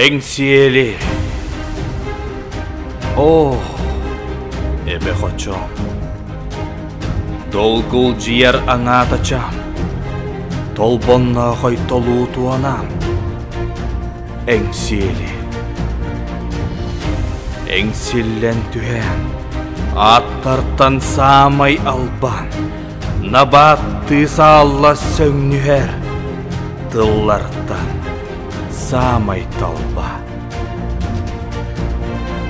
Эҥсиэли Оо, эбэ хочом, долгулдьуйар аҥаатачам, толбонноохой толуу туонам, Эҥсиэли Эҥсиллэн түһээн, ааттартан саамай албан, набааттыы саалла сөҥнүһэр тыллартан саамай талба.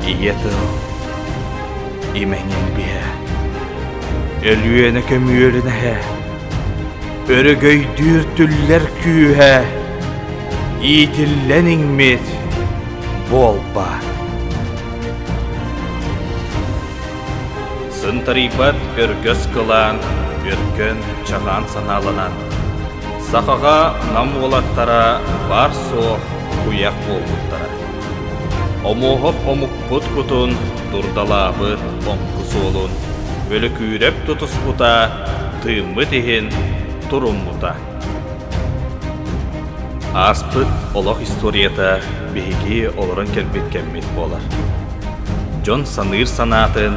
Ийэ тыл имэҥин биһэ, Өлүөнэ көмүөлүнэһэ, Өрөгөйдүүр түллэр күүһэ, Иитиллэн иҥмит буолбаат. Сынтарыйбат өргөс кылаан, өркөн чаҕаан санааланан, сахаҕа Нам уолаттара баар-суох куйах буолбуттара. Омуоһап омукпут кутун дурдалаабыт оҥку суолун Бөлөкүүрэп тутуспута, тыыммыт иһин туруммута. Ааспыт олох историята биһиги олорон кэлбит кэммит буолар. Дьон саныыр санаатын,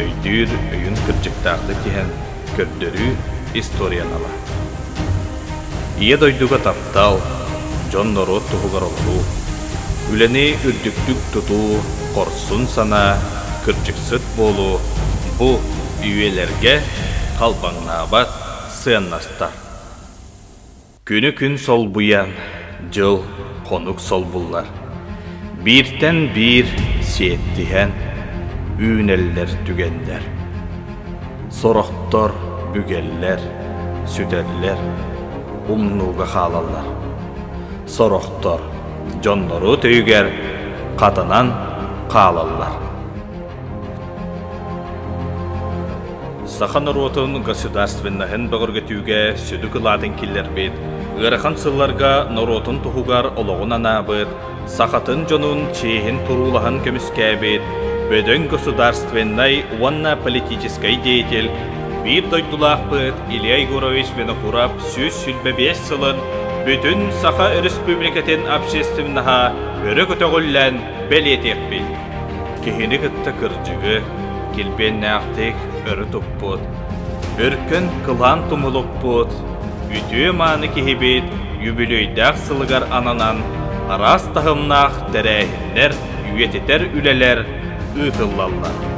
өйдүүр өйүн кырдьыктаахтык тиһэн көрдөрүү историяны Ийэ дойдуга таптал, дьон-норуот туһугар олоруу, үлэни үрдүктүк тутуу, хорсун санаа, кырдьыксыт буолуу бу үйэлэргэ халбаҥнаабат сыаннастар. Күнү күн солбуйан, дьыл, хонук солбуллар. Бииртэн биир сиэттиһэн, үүнэллэр түгэннэр. Сорохтор бүгэллэр, сүтэллэр, умнууга хаалаллар. Сорохтор дьоннору өйүгэр хатанан хаалаллар. Саха норуотун государственноһын бөҕөргөтүүгэ сүдү кылаатын киллэрбит, ыарахан сылларга норуотун туһугар олоҕун анаабыт, сахатын дьонун чиэһин туруулаһан көмүскээбит бөдөҥ государственнай уонна политическай деятель, биир дойдулаахпыт Илья Егорович Винокуров 125 сылын бүтүн Саха Өрөспүүбүлүкэтин общественноһа өрө көтөҕүллэн бэлиэтиэхпит. Киһини кытта кырдьыгы, килбиэннээхтик өрө туппут, өркөн кылаан тумулукпут, үтүө-мааны киһибит үбүлүөйдээх сылыгар ананан араас таһымнаах тэрээһиннэр, үйэтитэр үлэлэр ыытыллаллар.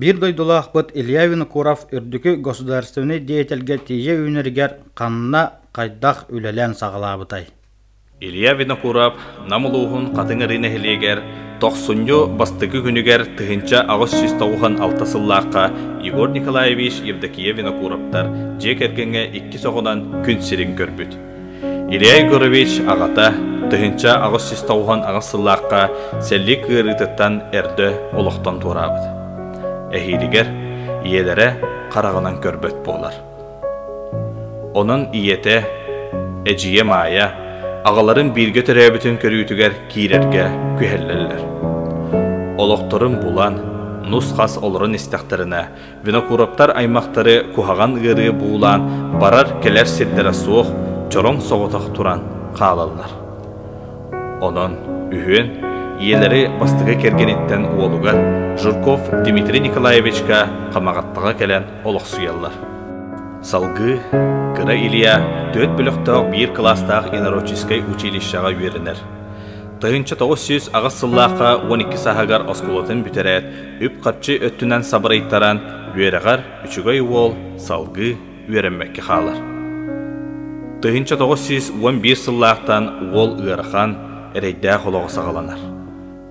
Биир дойдулаахпыт Илья Винокуров үрдүкү государственнай деятельгэ тиийэ үүнэригэр ханна, хайдах үлэлээн саҕалаабытай? Илья Винокуров Нам улууһун Хатыҥ Арыы нэһилиэгэр тохсунньу бастакы күнүгэр 1896 сыллаахха Егор Николаевич Евдокия Винокуровтар дьиэ кэргэҥҥэ иккис оҕонон күн сирин көрбүт. Илья Егорович аҕата 1898 сыллаахха сэллик ыарыытыттан эрдэ олохтон туораабыт. Эһиилигэр ийэлэрэ хараҕынан көрбөт буолар. Онон ийэтэ, эдьиийэ Маайа аҕаларын бииргэ төрөөбүтүн көрүүтүгэр киирэргэ күһэллэллэр. Олохторун булан, нус-хас олорон истэхтэринэ, Винокуровтар аймахтары куһаҕан ыарыы буулаан барар-кэлэр сирдэрэ суох, чороҥ соҕотох туран хаалаллар. Онон үһүөн ийэлэри бастакы кэргэниттэн уолугар Жирков Дмитрий Николаевичка Хамаҕаттаҕа кэлэн олохсуйаллар. Салгыы кыра Илья түөрт бөлөхтөөх биир кылаастаах инородческай училищеҕа үөрэнэр. 1908 сыллаахха 12 сааһыгар оскуолатын бүтэрээт, үп-харчы өттүнэн сабырыйтаран, үөрэҕэр үчүгэй уол салгыы үөрэммэккэ хаалар. 1911 сыллаахтан уол ыарахан, эрэйдээх олоҕо саҕаланар.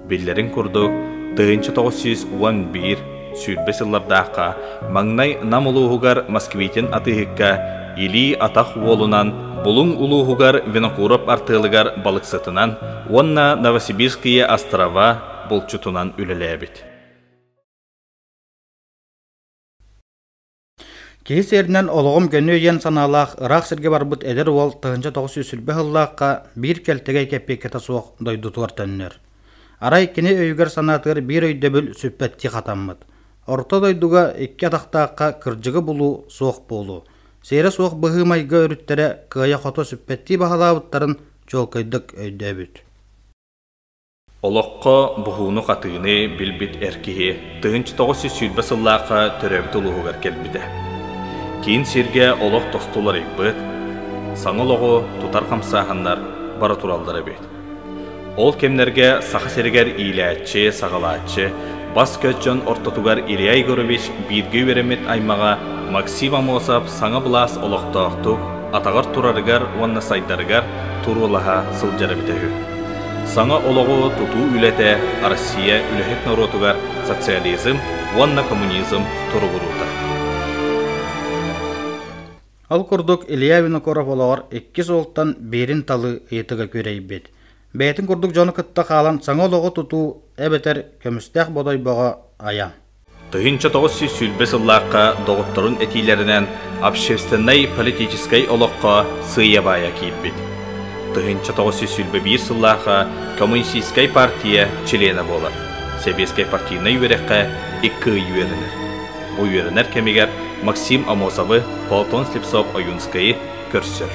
Биллэрин курдук, 1911 сүүрбэ сыллардаахха маҥнай Нам улууһугар Москвитин атыыһыкка илии-атах уолунан, Булуҥ улууһугар Винокуров артыалыгар балыксытынан уонна Новосибирские острова булчутунан үлэлээбит. Киһи сиэринэн олоҕум көнүө диэн санаалаах ыраах сиргэ барбыт эдэр уол 1920 сыллаахха биир кэлтэгэй кэппиэккэтэ суох дойдутугар төннөр. Арай кини өйүгэр-санаатыгар биир өйдөбүл сүппэттии хатаммыт. Орто дойдуга икки атахтаахха кырдьыгы булуу суох буолуу. сиэрэ суох быһыы-майгы өрүттэрэ кыайа-хото сүппэттии баһылаабыттарын чуолкайдык өйдөөбүт. Олоххо буһууну-хатыыны билбит эр киһи 1920 сыллаахха төрөөбүт улууһугар кэлбитэ. Киин сиргэ олох тосту уларыйбыт, саҥа олоҕу тутар хамсааһыннар бара тураллар эбит. Ол кэмнэргэ Саха сиригэр иилээччи, саҕалааччы, бас-көс дьон ортотугар Илья Егорович бииргэ үөрэммит аймаҕа Максим Аммосов саҥа былаас олохтоохтук атаҕар турарыгар уонна сайдарыгар туруулаһа сылдьар эбитэ үһү. Саҥа олоҕу тутуу үлэтэ Россия үлэһит норуотугар социализм уонна коммунизм туругуруута. Ол курдук Илья Винокуров олоҕор икки суолтан биирин талыы ыйытыга күөрэйбит. Бэйэтин курдук дьону кытта хаалан саҥа олоҕу тутуу эбэтэр көмүстээх бодойбоҕо айан. 1920 сыллаахха доҕотторун этиилэринэн общественнай-политическай олоххо сыыйа-баайа киирбит. 1921 сыллаахха Коммунистическай партия чилиэнэ буолар. Сэбиэскэй партийнай үөрэххэ икки ый үөрэнэр. Бу үөрэнэр кэмигэр Максим Амосовы, Платон Слепцов-Ойуунскайы көрсөр.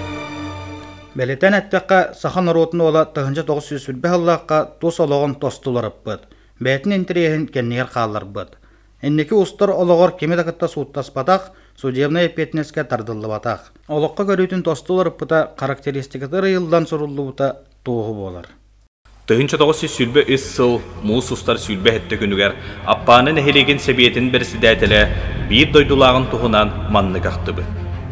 Бэлиэтээн эттэххэ, саха норуотун уола 1920 сыллаахха тус олоҕун тосту уларыппыт. бэйэтин интэриэһин кэннигэр хаалларбыт. Инники устар олоҕор кими да кытта сууттаспатах, судебнай эппиэтинэскэ тардыллыбатах. Олоххо көрүүтүн тосту уларыппыта характеристиката ырыйыллан суруллубута туоһу буолар. 1923 сыл муус устар 27 күнүгэр Аппааны нэһилиэгин сэбиэтин бэрэссэдээтэлэ биир дойдулааҕын туһунан маннык ахтыбыт.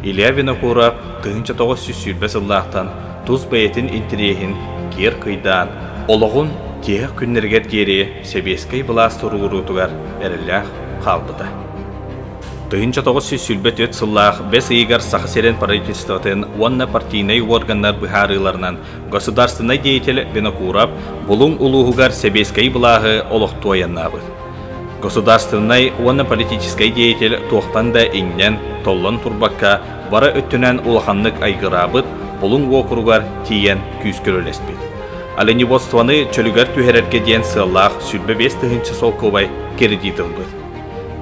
Илья Винокуров 1920 сыллаахтан тус бэйэтин интэриэһин киэр кыйдаан, олоҕун тиһэх күннэригэр диэри сэбиэскэй былаас туругуруутугар эрэллээх хаалбыта. 1924 сыллаах бэс ыйыгар Саха сирин правительствотын уонна партийнай уорганнар быһаарыыларынан государственнай деятель Винокуров Булуҥ улууһугар сэбиэскэй былааһы олохтуу айаннаабыт. Государственнай уонна политическай деятель туохтан да иҥнэн, толлон турбакка бары өттүнэн улаханнык айгыраабыт Булуҥ уокуругар тиийэн күүскэ үлэлэспит. Оленеводствоны чөлүгэр түһэрэргэ диэн сыаллаах 25 тыһыынча солкуобай кредит ылбыт.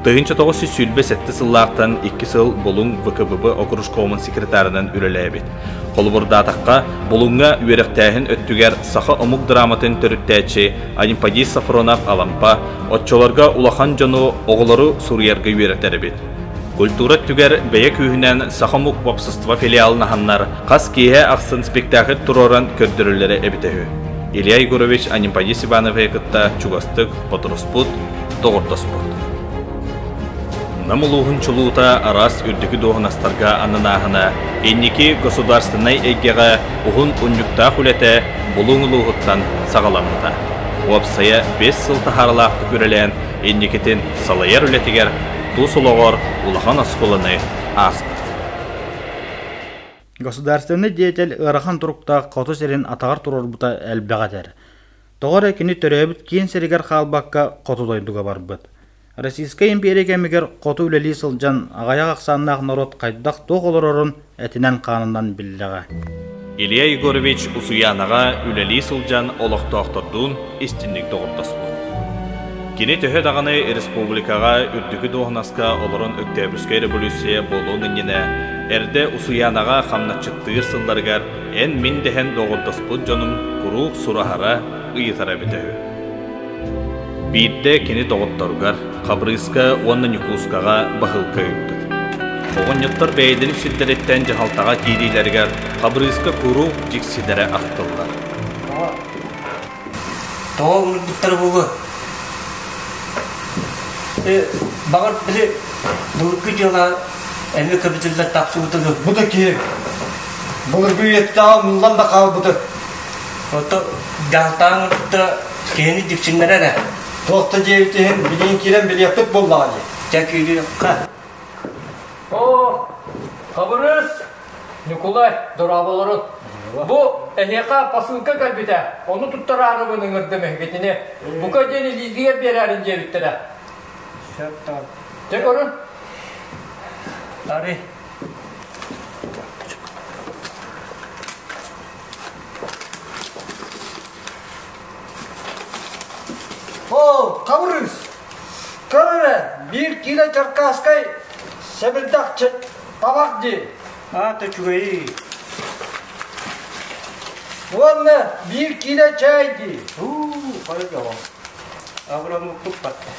1927 сыллаахтан икки сыл Булуҥ ВКББ окружкомун секретарынан үлэлээбит. Холобурдаатахха, Булуҥҥа үөрэхтээһин өттүгэр саха омук драматын төрүттээччи Анемподист Сафронов Алампа оччолорго улахан дьону, оҕолору суруйарга үөрэтэр эбит. Культура өттүгэр бэйэ күүһүнэн Саха омук уопсастыба филиалын аһаннар, хас киэһэ ахсын спектакль туруоран көрдөрөллөрө эбитэ үһү. Илья Егорович Анемподист Ивановиһы кытта чугастык бодоруспут, доҕордоспут. Нам улууһун чулуута араас үрдүкү дуоһунастарга ананааһына инники государственнай эйгэҕэ уһун унньуктаах үлэтэ Булуҥ улууһуттан саҕаламмыта. Уопсайа 5 сыл таһаарылаахтык үлэлээн инникитин салайар үлэтигэр тус олоҕор улахан оскуоланы ааспыт. Государственнай деятель ыарахан туруктаах хоту сирин атаҕар туруорбута элбэҕи этэр. Тоҕо эрэ кини төрөөбүт киин сиригэр хаалбакка хоту дойдуга барбыт. Российскай империя кэмигэр хоту үлэлии сылдьан аҕыйах ахсааннаах норуот хайдах-туох олорорун этинэн-хаанынан биллэҕэ. Илья Егорович Усуйаанаҕа үлэлии сылдьан олохтоохтордуун истинник доҕордоспут. Кини төһө даҕаны республикаҕа үрдүкү дуоһунаска олорон Өктөөбүрскэй революция буолуон иннинэ эрдэ Усуйаанаҕа хамначчыттыыр сылларыгар эн-мин дэһэн доҕордоспут дьонун куруук сураһара, ыйытара эбитэ үһү. Биирдэ кини доҕотторугар Хабырыыска уонна Ньукуускаҕа баһыылка ыыппыт. Оҕонньоттор бэйэлэрин сирдэриттэн дьаһалтаҕа киириилэригэр Хабырыыска куруук дьиксинэрэ ахтыллар. Тоҕо ыҥырбыттара буолуо? Баҕар, били былыргы дьыала эмиэ көбүтүллэн тахсыбыта дуу? Бу да киһи былыргы үйэтээҕи умнуллан да хаалбыта. Ото дьаһалтаҕа ыҥырбыттара киһини дьиксиннэрэр ээ. Туох да диэбит иһин билигин киирэн билиэхпит буоллаҕа дии. Дьэ киириэххэ. Оо, Хабырыыс, Ньукулай, дорооболорун. Бу эһиэхэ посылка кэлбитэ, ону туттараарыбын ыҥырдым эһигитини. Бука диэн илиитигэр биэрээрин диэбиттэрэ. Сөп так. Дьэ көрүн. Арый. Оо, Хабырыыс, көр эрэ, биир киилэ Черкасскай сэбирдэх табах дии. Аата үчүгэйий. Уонна биир киилэ чай дии. Уу, хайа дьоҕо. Абыраммыппыт батта.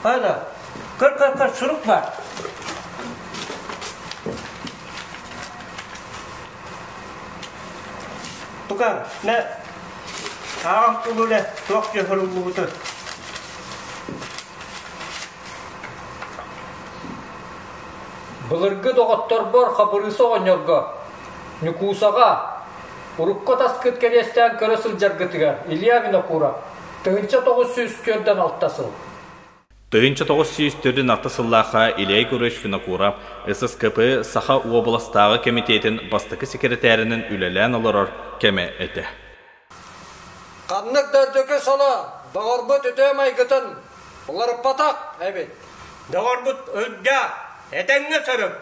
Хайда, көр, көр, көр, сурук баар. Тука, мэ, ааҕан кулуле туох дьөһөрүллубуту. Былыргы доҕотторбор Хабырыыс оҕонньорго, Ньукуусаҕа, урукку таскыт кэриэстээн көрө сылдьаргытыгар Илья Винокуров 1946 сыл. 1946 сыллаахха Илья Егорович Винокуров ССКП Саха уобаластааҕы кэмитиэтин бастакы секретарынан үлэлээн олорор кэмэ этэ. Ханнык да үрдүкү соло доҕорбут үтүө майгытын уларыппатах эбит. Доҕорбут Ылдьаа, этэҥҥэ сырыт!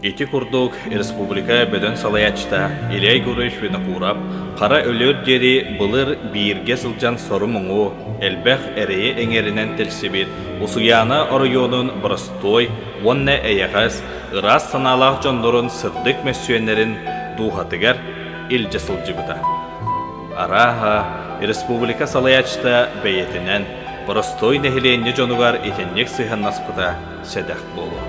Ити курдук республика бөдөҥ салайааччыта Илья Егорович Винокуров хара өлүөр диэри былыр бииргэ сылдьан сору-муҥу, элбэх эрэйи эҥэринэн тэлсибит Усуйаана оройуонун боростуой уонна эйэҕэс, ыраас санаалаах дьоннорун сырдык мөссүөннэрин дууһатыгар илдьэ сылдьыбыта. Арааһа, республика салайааччыта бэйэтинэн, боростуой нэһилиэнньэ дьонугар итинник сыһыаннаспыта сэдэх буолуо.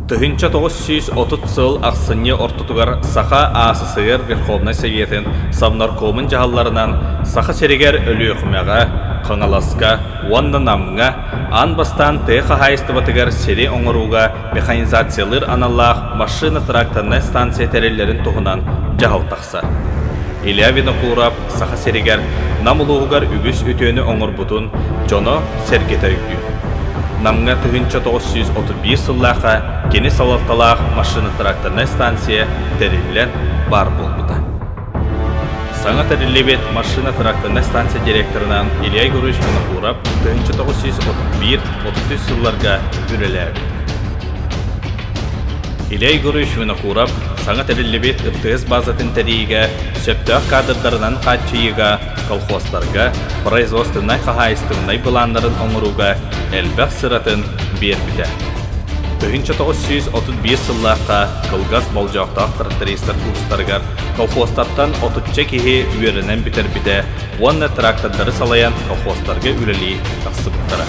1930 сыл ахсынньы ортотугар Саха АССР Верховнай Советын Совнаркомун дьаһалларынан Саха сиригэр Өлүөхүмэҕэ, Хаҥаласка уонна Намҥа аан бастаан тыа хаһаайыстыбатыгар сири оҥорууга механизациялыыр аналлаах машино-тракторнай станция тэриллэрин туһунан дьаһал тахсар. Илья Винокуров Саха сиригэр Нам улууһугар үгүс үтүөнү оҥорбутун дьоно сэргэтэ өйдүүр. Намҥа 1931 сыллаахха кини салалталаах машино-тракторнай станция тэриллэн баар буолбута. Саҥа тэриллибит машино-тракторнай станция директорынан Илья Егорович Винокуров 1931-33 сылларга үлэлээбит. Илья Егорович Винокуров саҥа тэриллибит МТС базатын тэрийиигэ сөптөөх кадрдарынан хааччыйыыга, колхозтарга производственнай хаһаайыстыбаннай былааннарын оҥорууга элбэх сыратын биэрбитэ. 1931 сыллаахха кылгас болдьоохтоох трактористар курстарыгар колхозтартан отучча киһи үөрэнэн бүтэрбитэ уонна трактордары салайан колхозтарга үлэлии тахсыбыттара.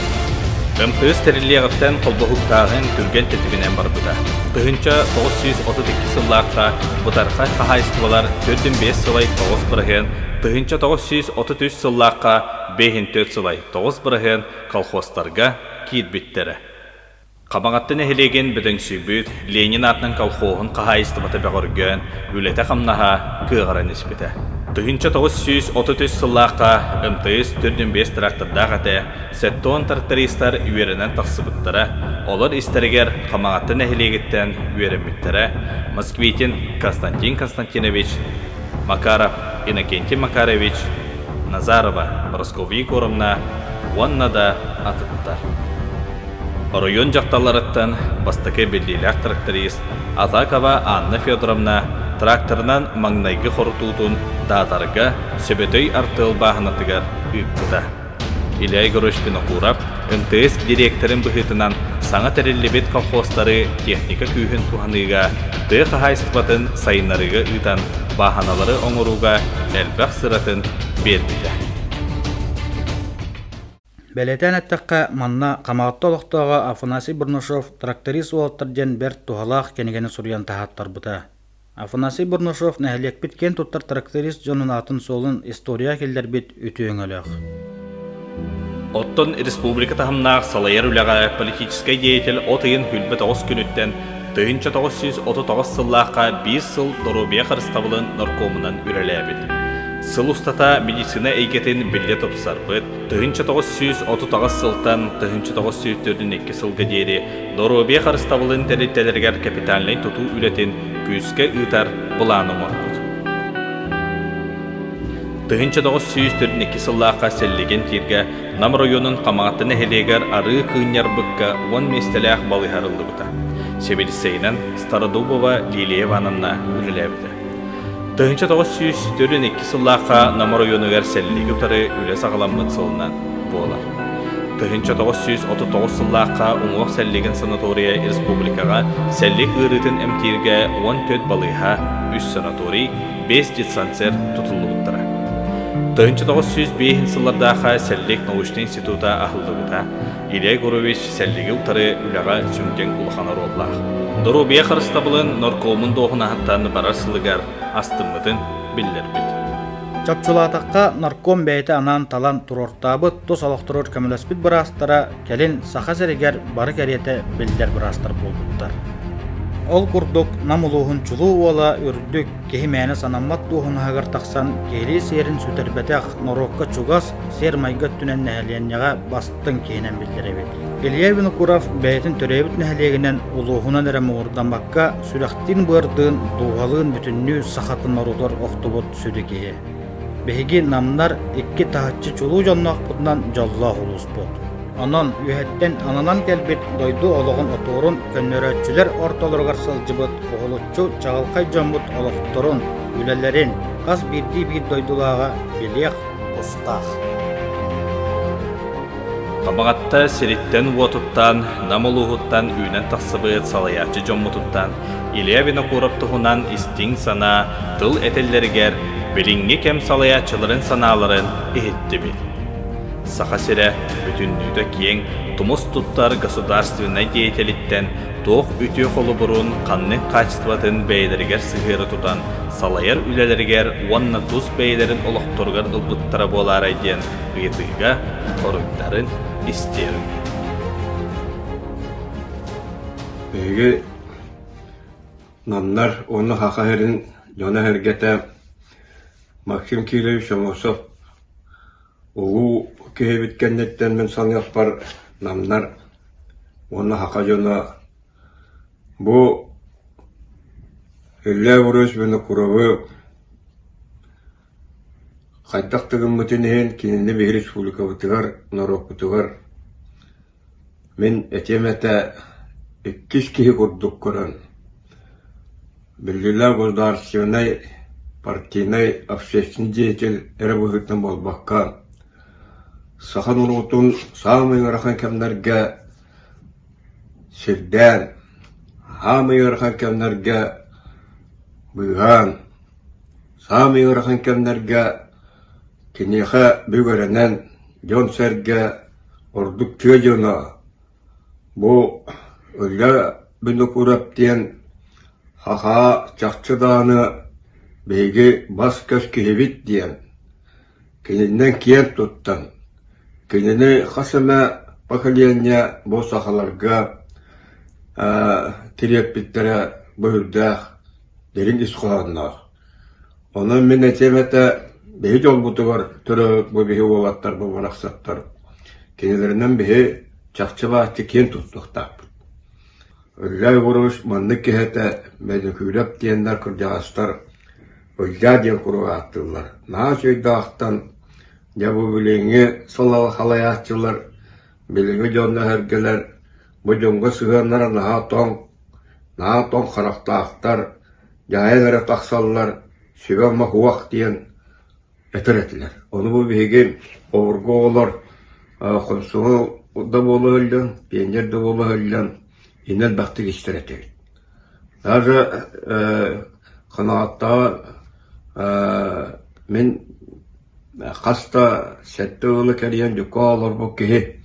МТС тэриллиэҕиттэн холбоһуктааһын түргэн тэтиминэн барбыта. 1932 сыллаахха бытархай хаһаайыстыбалар 4,5 сылай 9 бырыһыан, 1933 сыллаахха 5,4 сылай 9 бырыһыан колхозтарга киирбиттэрэ. Хамаҕатта нэһилиэгин бөдөҥсүйбүт Ленин аатынан колхоһун хаһаайыстыбата бөҕөргөөн, үлэтэ-хамнаһа кыаҕыран испитэ. 1933 сыллаахха МТС 45 трактордаах этэ, 70 трактористар үөрэнэн тахсыбыттара, олор истэригэр Хамаҕатта нэһилиэгиттэн үөрэммиттэрэ Москвитин Константин Константинович, Макаров Иннокентий Макарович, Назарова Прасковья Егоровна уонна да атыттар. Оройуон дьахталларыттан бастакы биллиилээх тракторист Атакова Анна Федоровна тракторынан маҥнайгы хорутуутун Даатарга Сөбөтөй артыал бааһынатыгар ыыппыта. Илья Егорович Винокуров МТС дириэктэрин быһыытынан саҥа тэриллибит колхозтары техника күүһүн туһаныыга, тыа хаһаайыстыбатын сайыннарыыга ыытан бааһыналары оҥорууга элбэх сыратын биэрбитэ. Бэлиэтээн эттэххэ, манна Хамаҕатта олохтооҕо Афанасий Бурнашов «Тракторист уолаттар» диэн бэрт туһалаах кинигэни суруйан таһааттарбыта. Афанасий Бурнашов нэһилиэкпит киэн туттар тракторист дьонун аатын-суолун историяҕа киллэрбит үтүө өҥөлөөх. Оттон республика таһымнаах салайар үлэҕэ политическай деятель от ыйын 29 күнүттэн 1939 сыллаахха биир сыл доруобуйа харыстабылын наркомунан үлэлээбит. Сыл устата медицина эйгэтин биллэ тупсарбыт, 1938 сылтан 1942 сылга диэри доруобуйа харыстабылын тэрилтэлэригэр капитальнай тутуу үлэтин күүскэ ыытар былаан оҥорбут. 1942 сыллаахха сэллигин тииргэ Нам оройуонун Хамаҕатта нэһилиэгэр арыы кыынньарбыкка уон миэстэлээх балыыһа арыллыбыта. Сэбиэдиссэйинэн Стародубова Лилия Ивановна үлэлээбитэ. 1942 сыллаахха Нам оройуонугар сэллиги утары үлэ саҕаламмыт сылынан буолар. 1939 сыллаахха уҥуох сэллигин санаторийа республикаҕа сэллик ыарыытын эмтииргэ 14 балыыһа, үс санаторий, 5 диспансер тутуллубуттара. 1905 сыллардаахха сэллик научнай института аһыллыбыта. Илья Егорович сэллиги утары үлэҕэ сүҥкэн улахан оруоллаах. Доруобуйа харыстабылын наркомун дуоһунаһыттан барар сылыгар астыммытын биллэрбит. Чопчулаатахха, нарком бэйэтэ анаан талан туруортаабыт тус олохторугар көмөлөспүт быраастара кэлин Саха сиригэр бары кэриэтэ биллэр быраастар буолбуттар. Ол курдук, Нам улууһун чулуу уола үрдүк, киһи мээнэ санаммат дуоһунаһыгар тахсан киһилии сиэрин сүтэрбэтэх, норуокка чугас, сиэр-майгы өттүнэн нэһилиэнньэҕэ бастыҥ киһинэн биллэр эбит. Илья Винокуров бэйэтин төрөөбүт нэһилиэгинэн улууһунан эрэ муҥурдаммакка, сүрэхтиин-быардыын, дууһалыын бүтүннүү сахатын норуотугар охтубут сүдү киһи. Биһиги намнар икки таһыччы чулуу дьонноохпутунан дьоллоох улууспут. Онон үөһэттэн ананан кэлбит дойду олоҕун отуорун көннөрөөччүлэр ортолоругар сылдьыбыт уһулуччу чаҕылхай дьоммут олохторун, үлэлэрин хас биирдии биир дойдулааҕа билиэх тустаах. Хамаҕатта сириттэн-уотуттан, Нам улууһуттан үүнэн тахсыбыт салайааччы дьоммутуттан Илья Винокуров туһунан истиҥ санаа тыл этэллэригэр билиҥҥи кэм салайааччыларын санааларын иһиттибит. Саха сирэ бүтүннүүтэ киэҥ, тумус туттар государственнай деятелиттэн туох үтүө холобурун, ханнык хаачыстыбатын бэйэлэригэр сыһыары тутан салайар үлэлэригэр уонна тус бэйэлэрин олохторугар ылбыттара буолаарай диэн ыйытыыга хоруйдарын истиэҕиҥ. Биһиги намнар уонна Саха сирин дьоно-сэргэтэ Максим Кириллович Аммосов улуу киһибит кэнниттэн мин саныахпар намнар уонна саха дьоно бу Илья Егорович Винокуровы хайдах да гыммытын иһин кинини биһиги республикабытыгар, норуоппутугар мин этиэм этэ иккис киһи курдук көрөн, биллиилээх государственнай, партийнай, общественный деятель эрэ быһыытынан буолбакка, саха норуотун саамай ыарахан кэмнэргэ сирдээн, саамай ыарахан кэмнэргэ быыһаан, Саамай ыарахан кэмнэргэ киниэхэ бүгэрэнэн дьон-сэргэ, ордук тыа дьоно бу Илья Винокуров диэн хахаа чахчы даҕаны биһиги бас-көс киһибит диэн кининэн киэн туттан, кинини хас эмэ поколение бу сахаларга тириэрпиттэрэ быһыырдаах дириҥ ис хоһоонноох. Онон мин этиэм этэ, биһи дьолбутугар төрөөбүт бу биһи уолаттар бу барахсаттар кинилэринэн биһи чахчы-бааччы киэн туттуохтаахпыт. Илья Егорович маннык киһи этэ, Мөдүкүүрэп диэннэр кырдьаҕастар Ылдьаа диэн куруук ааттыыллар. Наһаа үчүгэйдээх дьэ бу билиҥҥи салайааччылар, билиҥҥи дьоннор-сэргэлэр бу дьоҥҥо сыһыаннара наһаа тоҥ, наһаа тоҥ харахтаахтар, дьаһайан эрэ тахсаллар, сүбэ-ама суох диэн этэр этилэр. Ону бу биһиги обургу оҕолор хомсомол да буола сылдьан, пионер да буола сылдьан иннэ элбэхтик истэр этибит. Даже Ханааттаҕа мин хас да сэттэ ыалы кэрийэн дьукка олорбут киһи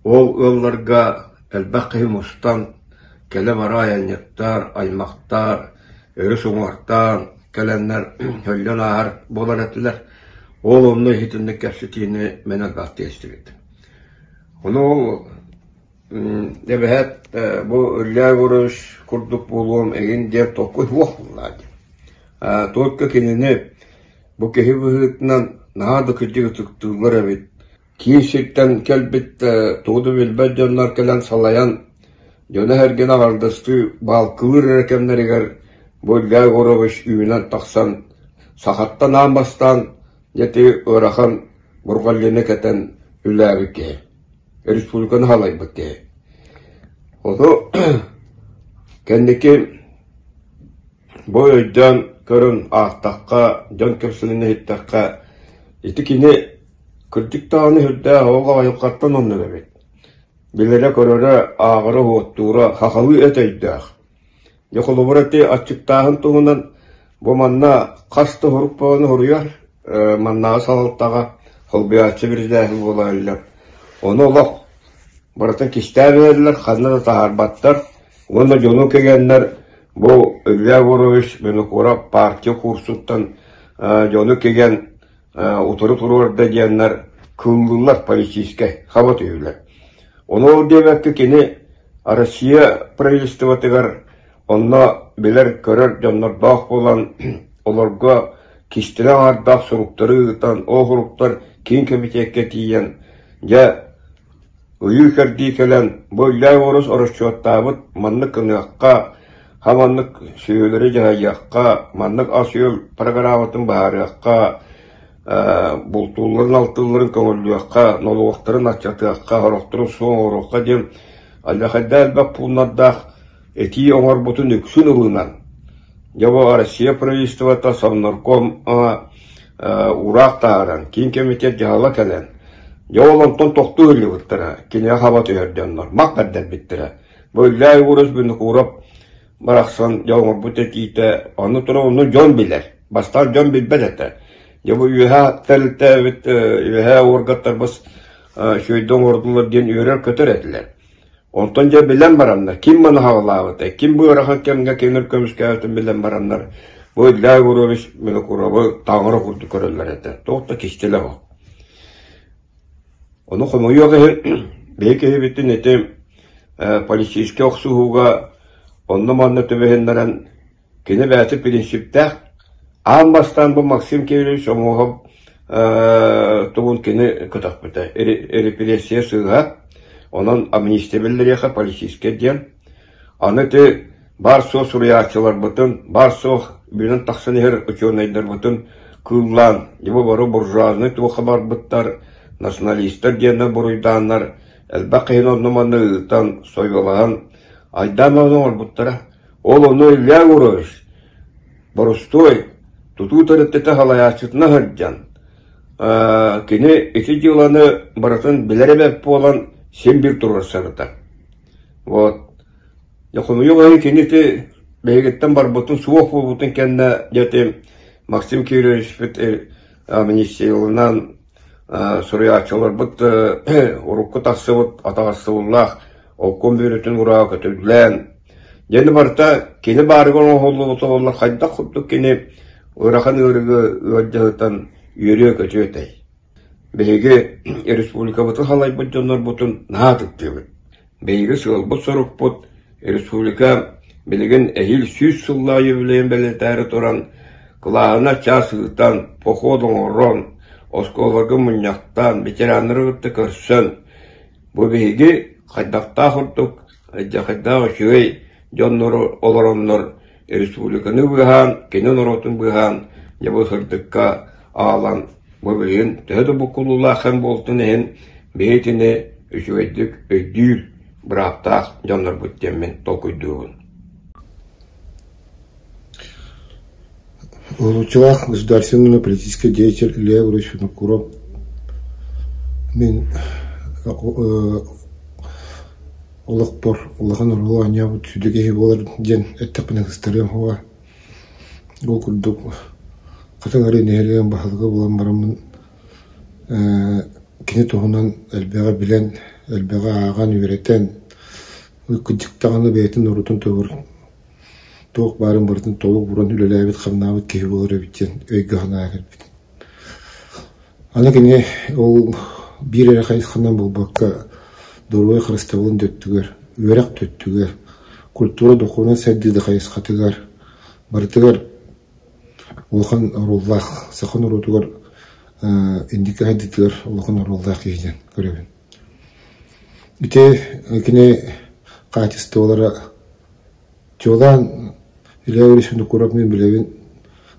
ол ыалларга элбэх киһи мустан кэлэ-бара айанньыттар, аймахтар өрүс уҥуортаан кэлэннэр өллөн ааһар буолар этилэр. Ол онно иһитинник кэпсэтиини мин элбэхтик истибитим. Ону ол эбэһээт бу Илья Егорович курдук буолуом эҥин диэн толкуй суох буоллаҕа дии. Только кинини бу киһи быһыытынан наһаа да кырдьык ытыктыыллар эбит. Киин сиртэн кэлбит тугу да билбэт дьоннор кэлэн салайан, дьоно-сэргэни аҥардастыы баалкылыыр эрэ кэмнэригэр бу Илья Егорович үүнэн тахсан, сахаттан аан бастаан дьэ ити ыарахан бурҕалдьыны кэтэн үлэлээбит киһи, республиканы салайбыт киһи. Ону кэнники бу өйдөөн көрөн аахтахха, дьон кэпсэлин иһиттэххэ, ити кини. Кырдьык даҕаны сүрдээх ол айылҕаттан оннук эбит. Билэрэ-көрөрө, ааҕара-уоттуура сахалыы эт өйдөөх. Дьэ холобура ити аччыктааһын туһунан бу манна хас да сурук бөҕөнү суруйар, маннааҕы салалтаҕа солбуйааччы биридээһин буола иһиллэр. Ону олох барытын кистээн иһэллэр, ханна да таһаарбаттар уонна дьону кигэннэр бу Илья Егорович Винокуров партия курсуттан дьону кигэн утары туруорда диэннэр кыыллыыллар политическай хаба түһүүлэр. Ону ол диэбэккэ кини Россия правительствотыгар онно билэр-көрөр дьоннордоох буолан олорго кистэлэҥ аҥардаах суруктары ыытан, ол суруктар киин кэмитиэккэ тиийэн дьэ ыйыы-кэрдии кэлэн бу Илья Егорович оросчуоттаабыт маннык гыныахха, хаманнык сүөһүлэри дьаһайыахха, маннык ас-үөл программатын быһаарыахха, бултуулларын-алтыылларын көҥүллүөххэ, нолуоктарын аччатыахха, сорохторун суох оҥоруохха диэн алдьархайдаах элбэх пууннардаах этии оҥорбутун үксүн ылынан, дьэ бу Россия правительствота Совнарком уураах таһааран, киин кэмитиэт дьаһала кэлэн, дьэ ол онтон тохтуу сылдьыбыттара, кинигэ хаба түһэр дьоннор, мах бэрдэрбиттэрэ. Бу Илья Егорович Винокуров барахсан дьэ оҥорбут этиитэ, ону туран ону дьон билэр. Бастаан дьон билбэт этэ. Дьэ бу үөһээ тэрилтэбит, үөһээ уоргаттарбыт үчүгэйдик оҥордулар диэн үөрэр-көтөр этилэр. Онтон дьэ билэн бараннар, ким маны хаҕылаабытай, ким бу ыарахан кэмҥэ кимир көмүскээбитин билэн бараннар, бу Илья Егорович Винокуровы таҥара курдук көрөллөр этэ. Туох да кистэлэ суох. Ону хомойуох иһин, биһи киһибитин ити полицейскай охсуһууга онно-манна түбэһиннэрэн Кини бэйэтэ принциптээх. Аан бастаан бу Максим Кириллович Омуоһап тугун кини көтөхпүтэ. Репрессия сыыһа. Онон амнистия биллэриэхэ политическай диэн. Аны ити баар-суох суруйааччыларбытын, баар-суох үүнэн тахсан иһэр учуонайдарбытын кыыллаан, дьэ бары буржуазнай туохха барбыттар, националистар диэннэр буруйдааннар, элбэх киһини онно-манна ыытан, сойуолаһан, айдаан оҥорбуттара. Ол ону Илья Егорович боростуой тутуу төрүттэтэ салайааччытына сылдьан, кини ити дьыаланы барытын билэр эбэт буолан син биир туруорсарыта. Вот. Хомойуох иһин кини ити биһигиттэн барбытын суох буолбутун кэннэ дьэ ити Максим Кирилловичпыт амнистияланан суруйааччыларбыт урукку тахсыбыт атаҕастабыллаах олкуон бүөрүтүн ураа көтүллээн Дьэни барыта кини баарыгар оҥоһуллубута буоллар хайдах курдук кини ыарахан ыарыыга ыалдьаһытан үөрүө-көтүө этэй. Биһиги республикабытын салайбыт дьоннорбутун наһаа ытыктыыбыт. Биһиги сыалбыт-сорукпут республика билигин эһиил 100 сыллаах юбилейын бэлиэтээри туран кылааһына чаас ыытан, поход оҥорон, оскуолаларга мунньахтаан, ветераннары кытта көрсөн, бу биһиги хайдахтаах курдук Хайдах үчүгэй дьоннору олороннор республиканы быыһаан, кини норуотун быыһаан, дьэ бу сырдыкка аалан бу билигин төһө да буккулуулаах кэм буолтун иһин биһи итини үчүгэйдик өйдүүр бырааптаах дьоннорбут диэммин толкуйдуубун. Уһулуччулаах государственный политический деятель Илья Егорович Винокуров мин олохпор улахан оруолу оонньообут сүдү киһи буолар диэн эттэхпинэ кыстарыам суоҕа. Ол курдук Хатыҥ Арыы нэһилиэгин баһылыга буолан бараммын кини туһунан элбэҕи билэн, элбэҕи ааҕан, үөрэтэн, кырдьык даҕаны бэйэтин норуотун туһугар туох баарын барытын толук ууран үлэлээбит-хамнаабыт киһи буолар эбит диэн өйгө-санааҕа кэлбитим. Аны кини ол биир эрэ хайысханан буолбакка, доруобуйа харыстабылын да өттүгэр, үөрэх да өттүгэр, культура, духовнай сайдыы да хайысхатыгар барытыгар улахан оруоллаах, саха норуотугар инники сайдыытыгар улахан оруоллаах киһи диэн көрөбүн. Ити кини хаачыстыбалара чуолаан Илья Ильич Винокуров мин билэбин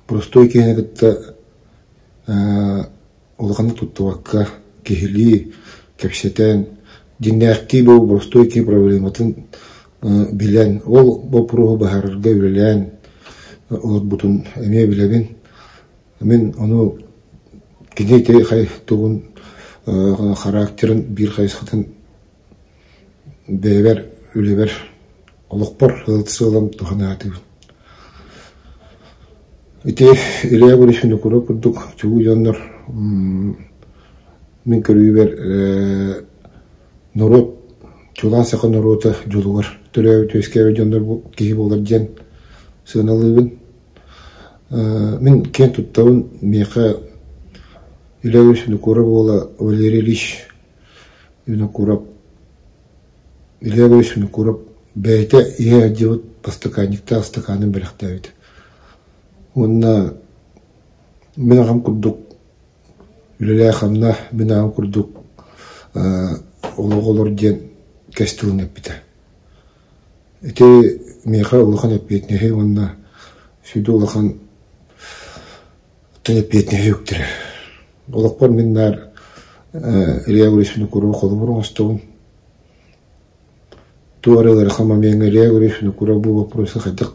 простой киһини кытта улаханнык туттубакка киһилии кэпсэтэн дьиҥнээхтии бу боростуой киһи проблематын билэн ол боппуруоһу быһаарарга үлэлээн олорбутун эмиэ билэбин. Мин ону кини ити тугун характерын биир хайысхатын бэйэбэр, үлэбэр, олохпор сыалым туһанаатыбын. Ити Илья Егорович Винокуров курдук чулуу дьоннор мин көрүүбэр норуот чулаан саха норуота дьолугар төрөөбүт үөскээбит дьоннор киһи буолар диэн сыаналыыбын. Мин киэн туттабын миэхэ Илья Егорович Винокуров уола Валерий Ильич Винокуров Илья Егорович Винокуров бэйэтэ иһэ сылдьыбыт бастакаанньыктаах ыстакаанын бэлэхтээбитэ. Уонна мин аҕам курдук үлэлээ-хамнаа, мин аҕам курдук олох олор диэн кэс тылын эппитэ. Ити миэхэ улахан эппиэтинэһи уонна сүдү улахан эппиэтинэһи үктэрэр. Олохпор мин наар Илья Егорович Винокуров холобур оҥостобун. Туох эрэ ыарахан момеҥҥа Илья Егорович Винокуров бу вопросы хайдах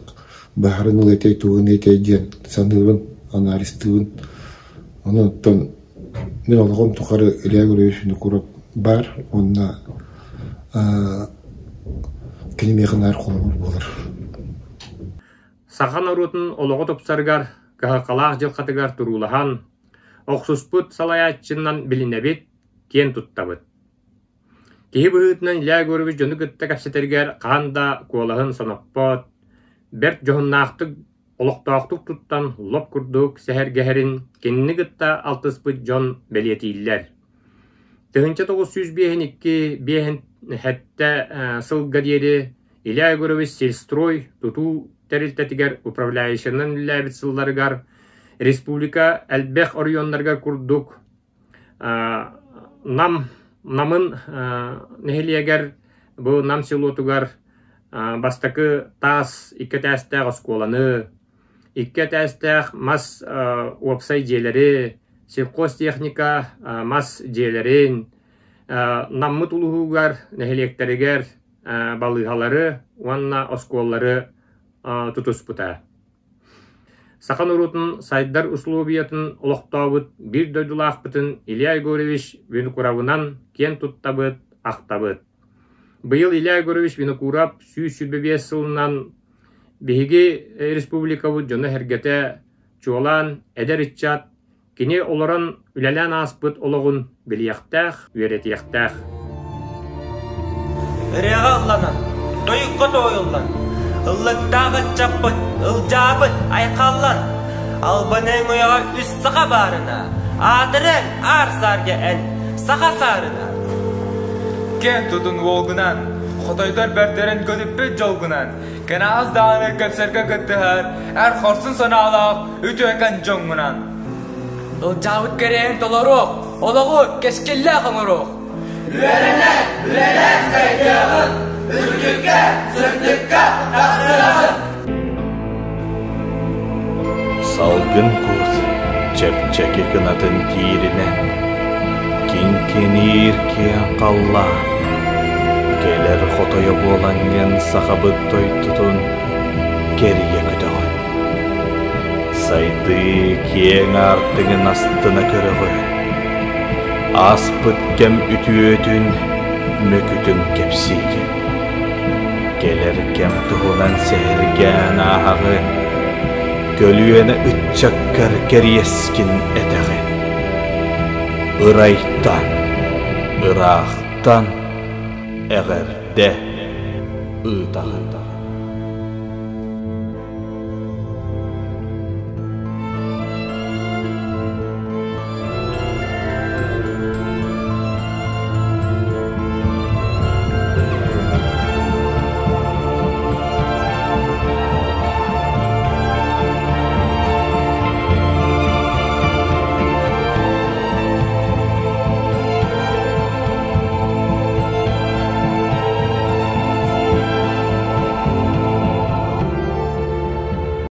быһааран ыл этэй, тугун этэй диэн саныыбын, анализтыыбын. Онон оттон мин олоҕум тухары Илья Егорович Винокуров баар уонна кини миэхэ наар холобур буолар. Саха норуотун олоҕо тупсарыгар, кыһалҕалаах дьылҕатыгар туруулаһан, охсуспут салайааччынан билинэбит, киэн туттабыт. Киһи быһыытынан Илья Егорович дьону кытта кэпсэтэригэр хаһан да куолаһын соноппот, бэрт дьоһуннаахтык, олохтоохтук туттан лоп курдук сэһэргэһэрин кинини кытта алтыспыт дьон бэлиэтииллэр. 1952 57 сылга диэри Илья Егорович Сельстрой тутуу тэрилтэтигэр управляющайынан үлэлээбит сылларыгар республика элбэх оройуоннарыгар курдук Нам Намын нэһилиэгэр бу Нам селотугар бастакы таас икки этээстээх оскуоланы, икки этээстээх мас уопсай дьиэлэри, сельхозтехника мас дьиэлэрин, Наммыт улууһугар, нэһилиэктэригэр балыыһалары уонна оскуолалары тутуспута. Саха норуотун сайдар усулуобуйатын олохтообут биир дойдулаахпытын Илья Егорович Винокуровынан киэн туттабыт, ахтабыт. Быйыл Илья Егорович Винокуров 125 сылынан биһиги республикабыт дьоно-сэргэтэ, чуолаан эдэр ыччат Кини олорон, үлэлээн ааспыт олоҕун билиэхтээх, үөрэтиэхтээх. Ырыаҕа ылланан, тойукка туойуллан, ыллыктаах ыччаппыт, ылдьаабыт, айхаллан, албан өҥөйөҕө үс саха баарына, аатырыаҥ аар саарга эн, саха саарына. Кэн тутун уолгунан, хотойдор бэртэрин көтүппүт дьолгунан, Кэнэҕэс даҕаны кэпсэргэ кыттыһар эр хорсун санаалаах үтүөкэн дьоҥҥунан. Ылдьаабыт кэриэһин толоруох, олоҕу кэскиллээх оҥоруох. Үөрэнэн, үлэлээн сайдыаҕын, үрдүккэ, сырдыкка тахсыаҕын. Салгын кут чэпчэки кынатын тииринэн, киҥкиниир киэҥ халлаан, кэлэр хотойо буолаҥҥын сахабыт дойдутун кэрийэ көтөҕүн. Сайдыы киэҥ аартыгын астына көрөҕүн, ааспыт кэм үтүөтүн, мөкүтүн кэпсиигин. Кэлэр кэм туһунан сэһэргээн ааһаҕын, көлүөнэ ыччаккар кэриэскин этэҕин. Ырайтан, ыраахтан эҕэрдэ ыытаҕын.